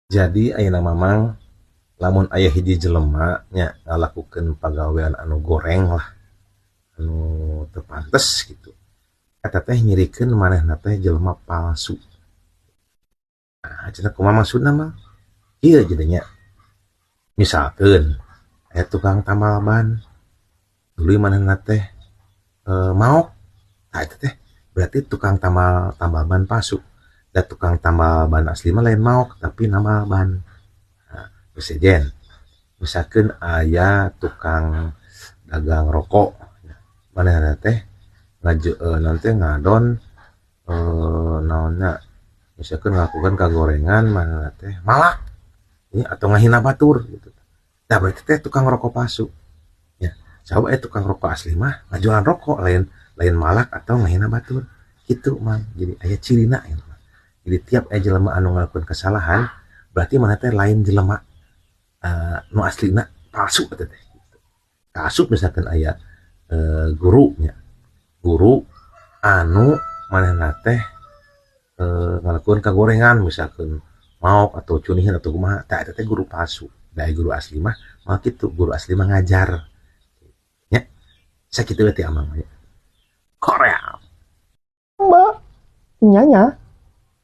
Jadi ayeuna mah, Mang, lamun aya hiji jelema nya ngalakukeun pagawean anu goreng lah, anu teu pantes gitu, eta teh nyirikeun manehna teh jelema palsu. Nah, cenah kumaha maksudna, Mang? Ieu jadinya, misalkeun aya tukang tambal ban, tuluy manehna teh maok, tah eta teh berarti tukang tambal tambal ban palsu. Da tukang tambal ban asli mah lain maok, tapi nambal ban. Nah, sejen, misalkeun aya tukang dagang rokok, manehna teh naon teh, ngadon, naonna, misalkeun ngalakukeun kagorengan, manehna teh malak atau ngahina batur gitu. Tah, berarti teh tukang rokok palsu nya. Sabab aya tukang rokok asli mah ngajualan rokok, lain lain malak atau ngahina batur kitu, Mang. Jadi aya cirina. Jadi tiap aya jelema anu ngalakukeun kesalahan, berarti manehna teh lain jelema nu aslina, palsu eta teh gitu. Kaasup misalkan aya guru nya, guru anu manehna teh ngalakukeun kagorengan, misalkan maok atau cunihin atau kumaha, tah eta teh guru palsu. Da guru asli mah moal kitu, guru asli mah ngajar nya. Sakitu we ti Amang nya. Korea. Mbak, nyanya.